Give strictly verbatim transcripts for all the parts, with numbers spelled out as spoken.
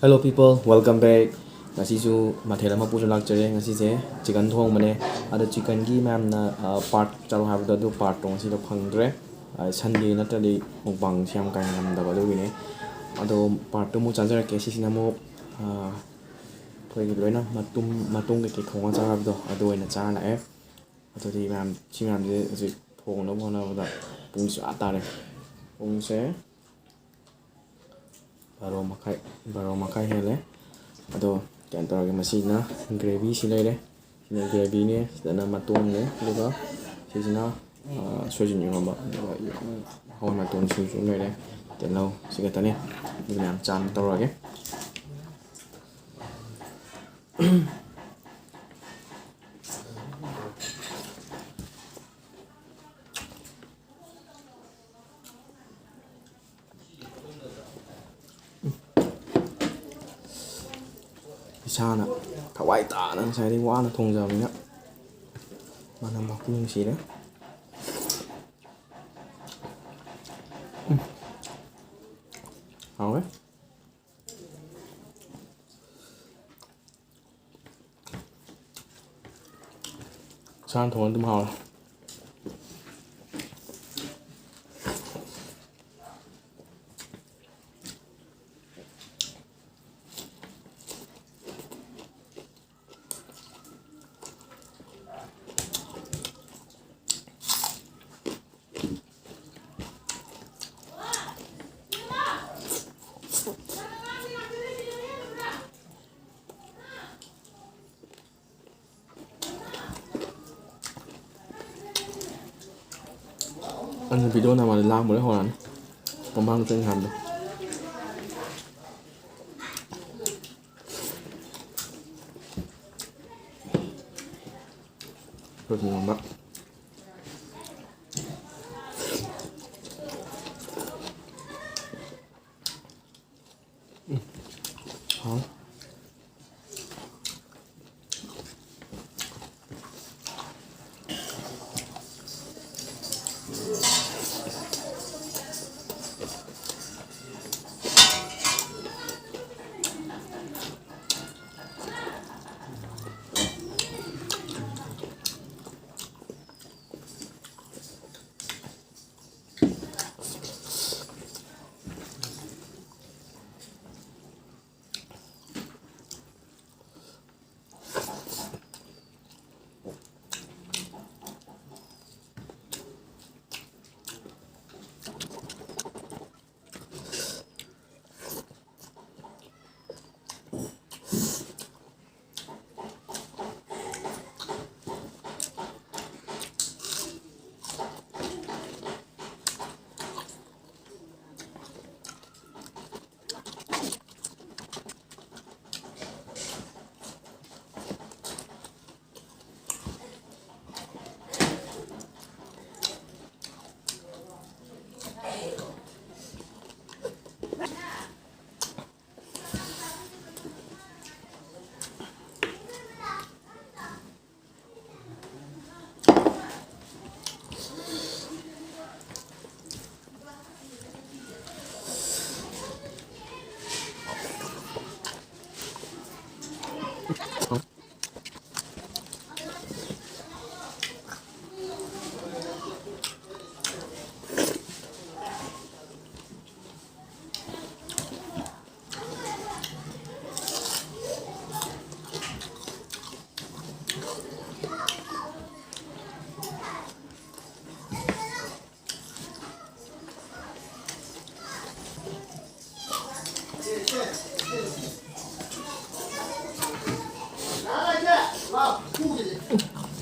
Hello people, welcome back. ꯉꯁꯤꯁꯨ ꯃꯊꯦꯜ ꯑꯃ ꯄꯨꯔ ꯂꯥꯛꯆꯔꯦ꯫ ꯉꯁꯤꯁꯦ ꯆꯤꯀꯟ ꯊꯣꯡꯕꯅꯦ꯫ ꯑꯗꯣ ꯆꯤꯀꯟꯒꯤ ꯃꯌꯥꯝꯅ ꯄꯥꯔꯠ ꯆꯥꯔꯣ ꯍꯥꯏꯕꯗꯣ, ꯑꯗꯨ ꯄꯥꯔꯠꯇꯣ ꯉꯁꯤꯗꯣ ꯐꯪꯗ꯭ꯔꯦ꯫ ꯁꯟꯗꯦ ꯅꯠꯇ꯭ꯔꯗꯤ ꯃꯨꯛꯕꯥꯡꯁꯦ ꯌꯥꯝ ꯀꯥ ꯍꯦꯟꯅ ꯉꯝꯗꯕ, ꯑꯗꯨꯒꯤꯅꯦ꯫ ꯑꯗꯣ ꯄꯥꯔꯠꯇꯨ ꯑꯃꯨꯛ ꯆꯥꯖꯔꯛꯀꯦ꯫ ꯁꯤꯁꯤꯅ ꯑꯃꯨꯛ ꯑꯩꯈꯣꯏꯒꯤ ꯂꯣꯏꯅ ꯃꯇꯨꯝ ꯃꯇꯨꯝ ꯀꯩꯀꯩ ꯊꯣꯡꯉ ꯆꯥꯕꯗꯣ, ꯑꯗꯨ ꯑꯣꯏꯅ ꯆꯥꯔ ꯂꯥꯛꯑꯦ꯫ ꯑꯗꯨꯗꯤ ꯃꯌꯥꯝ, ꯁꯤ ꯃꯌꯥꯝꯁꯦ ꯍꯧꯖꯤꯛ ꯊꯣꯡꯅꯕ ꯍꯣꯠꯅꯕꯗ ꯄꯨꯡꯁꯨ ꯑꯥ ꯇꯥꯔꯦ꯫ ꯄꯨꯡꯁꯦ ꯕꯥꯔꯣ ꯃꯈꯥꯏ, ꯕꯥꯔꯣ ꯃꯈꯥꯏ ꯍꯦꯜꯂꯦ꯫ ꯑꯗꯣ ꯀꯩꯅꯣ ꯇꯧꯔꯒꯦ, ꯃꯁꯤꯅ ꯒ꯭ꯔꯦꯚꯤꯁꯤ ꯂꯩꯔꯦ, ꯁꯤꯅ ꯒ꯭ꯔꯦꯚꯤꯅꯦ, ꯁꯤꯗꯅ ꯃꯇꯣꯡꯅꯦ, ꯑꯗꯨꯒ ꯁꯤꯁꯤꯅ ꯁꯣꯏꯖꯤꯟ ꯏꯔꯣꯝꯕ, ꯑꯗꯨꯒ ꯍꯋꯥꯏ ꯃꯇꯣꯟ ꯁꯤꯡꯖꯨ ꯑꯃ ꯂꯩꯔꯦ, ꯇꯤꯜꯍꯧ, ꯁꯤ ꯈꯛꯇꯅꯦ꯫ ꯑꯗꯨ ꯃꯌꯥꯝ ꯆꯥꯝ ꯇꯧꯔꯒꯦ꯫ ꯏꯁꯥꯅ ꯊꯋꯥꯏ ꯇꯥꯅ ꯉꯁꯥꯏꯗꯒꯤ ꯋꯥꯅ ꯊꯣꯡꯖꯕꯅꯤꯅ ꯃꯅꯝ ꯐꯥꯎ ꯅꯨꯡꯁꯤꯔꯦ꯫ ꯎꯝ꯫ ꯍꯥꯎꯋꯦ꯫ ꯏꯁꯥꯅ ꯊꯣꯡꯉ ꯑꯗꯨꯝ ꯍꯥꯎꯔꯦ꯫ ꯑꯩꯅ ꯚꯤꯗꯤꯑꯣ ꯅꯝꯕꯗ ꯂꯥꯡꯕ ꯂꯣꯏ ꯍꯧꯔꯛꯑꯅꯤ꯫ ꯃꯃꯥꯡ ꯆꯠꯅꯤ ꯍꯥꯏꯕꯗꯣ꯫ ꯁꯣꯏꯕꯨꯝ ꯏꯔꯣꯝꯕ꯫ ꯎꯝ꯫ ꯍꯥꯎ꯫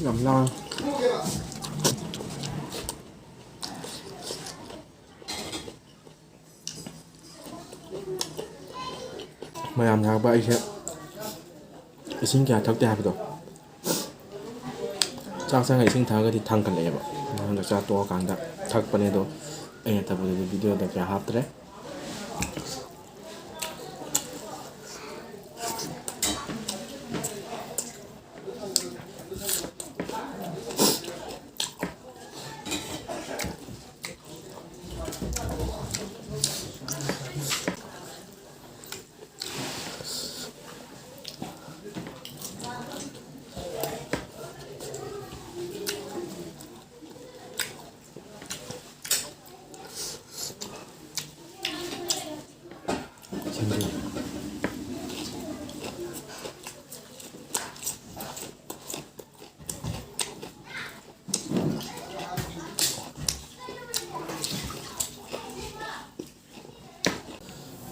ꯌꯥꯝ ꯂꯥꯡꯉꯦ꯫ ꯃꯌꯥꯝꯅ ꯍꯥꯏꯔꯛꯄ ꯑꯩꯁꯦ ꯏꯁꯤꯡ ꯀꯌꯥ ꯊꯛꯇꯦ ꯍꯥꯏꯕꯗꯣ, ꯆꯥꯛ ꯆꯪꯉ ꯏꯁꯤꯡ ꯊꯛꯑꯒꯗꯤ ꯊꯥꯡꯒꯠꯂꯛꯑꯦꯕ꯫ ꯉꯔꯥꯡ ꯆꯥꯛ ꯆꯥ ꯇꯣꯛꯑꯀꯥꯟꯗ ꯊꯛꯄꯅꯦ, ꯑꯗꯣ ꯑꯩꯅ ꯊꯛꯄꯗꯨꯗꯤ ꯚꯤꯗꯤꯑꯣꯗ ꯀꯌꯥ ꯍꯥꯞꯇ꯭ꯔꯦ꯫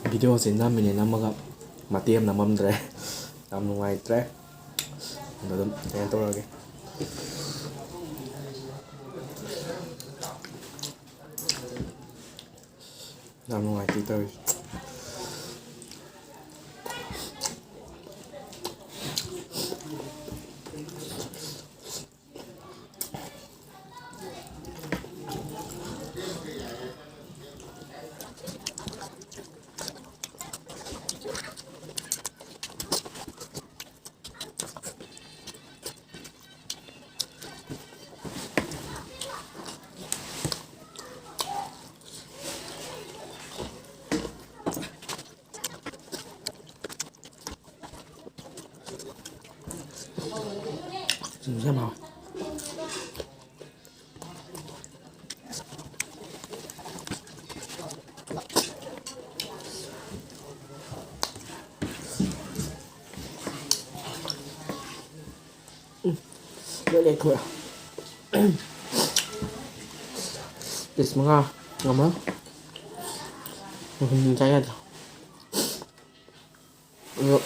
ꯚꯤꯗꯤꯑꯣꯁꯦ ꯅꯝꯃꯤꯅꯦ, ꯅꯝꯃꯒ ꯃꯇꯦꯛ ꯑꯃ ꯅꯝꯃꯝꯗ꯭ꯔꯦ꯫ ꯌꯥꯝ ꯅꯨꯡꯉꯥꯏꯇ꯭ꯔꯦ꯫ ꯑꯗꯣ ꯑꯗꯨꯝ ꯀꯩꯅꯣ ꯇꯧꯔꯒꯦ꯫ ꯌꯥꯝ ꯅꯨꯡꯉꯥꯏꯇꯦ ꯇꯧꯔꯤꯁꯦ꯫ ꯁꯤꯡꯖꯨꯁꯦ ꯌꯥꯝ ꯍꯥꯎꯋꯦ꯫ ꯎꯝ, ꯂꯣꯏ ꯂꯩꯊꯣꯛꯑꯦ꯫ ꯄꯤꯁ ꯃꯉꯥ ꯉꯝꯃꯔꯣꯏ꯫ ꯃꯍꯨꯝ ꯆꯥ ꯌꯥꯗ꯭ꯔꯦ꯫ ꯑꯗꯣ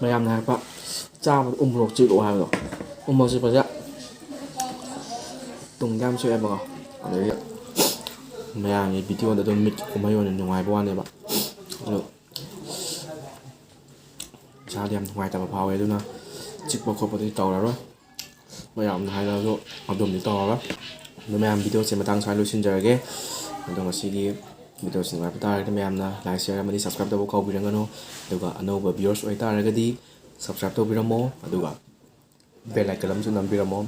ꯃꯌꯥꯝꯅ ꯍꯥꯏꯔꯛꯄ ꯆꯥꯕꯗ ꯎꯃꯣꯔꯣꯛ ꯆꯤꯛꯂꯛꯑꯣ ꯍꯥꯏꯕꯗꯣ, ꯎꯃꯣꯔꯣꯛ ꯆꯤꯛꯄꯁꯦ ꯇꯨꯡꯗ ꯌꯥꯝ ꯁꯣꯛꯑꯦꯕꯀꯣ꯫ ꯑꯗꯒꯤ ꯃꯌꯥꯝꯒꯤ ꯚꯤꯗꯤꯑꯣꯗ ꯑꯗꯨꯝ ꯃꯤꯠꯀꯤ ꯀꯨꯝꯍꯩ ꯑꯣꯏꯅ ꯅꯨꯡꯉꯥꯏꯕ ꯋꯥꯅꯦꯕ꯫ ꯑꯗꯣ ꯏꯁꯥꯗ ꯌꯥꯝ ꯅꯨꯡꯉꯥꯏꯇꯕ ꯐꯥꯎꯋꯦ꯫ ꯑꯗꯨꯅ ꯆꯤꯛꯄ ꯈꯣꯠꯄꯗꯤ ꯇꯧꯔꯔꯣꯏ꯫ ꯃꯌꯥꯝꯅ ꯍꯥꯏꯔꯁꯨ ꯑꯗꯨꯝꯗꯤ ꯇꯧꯔꯔꯣꯏ꯫ ꯑꯗꯣ ꯃꯌꯥꯝ, ꯚꯤꯗꯤꯑꯣꯁꯦ ꯃꯇꯥꯡ ꯁ꯭ꯋꯥꯏ ꯂꯣꯏꯁꯤꯟꯖꯔꯒꯦ꯫ ꯑꯗꯣ ꯉꯁꯤꯒꯤ ꯚꯤꯗꯤꯑꯣꯁꯤ ꯅꯨꯡꯉꯥꯏꯕ ꯇꯥꯔꯒꯗꯤ ꯃꯌꯥꯝꯅ like, share ꯑꯃꯗꯤ subscribe ꯇꯧꯕ ꯀꯥꯎꯕꯤꯔꯝꯒꯅꯨ꯫ ꯑꯗꯨꯒ ꯑꯅꯧꯕ viewers ꯑꯣꯏꯇꯥꯔꯒꯗꯤ subscribe ꯇꯧꯕꯤꯔꯝꯃꯣ, ꯑꯗꯨꯒ bell icon ꯑꯃꯁꯨ ꯅꯝꯕꯤꯔꯝꯃꯣ꯫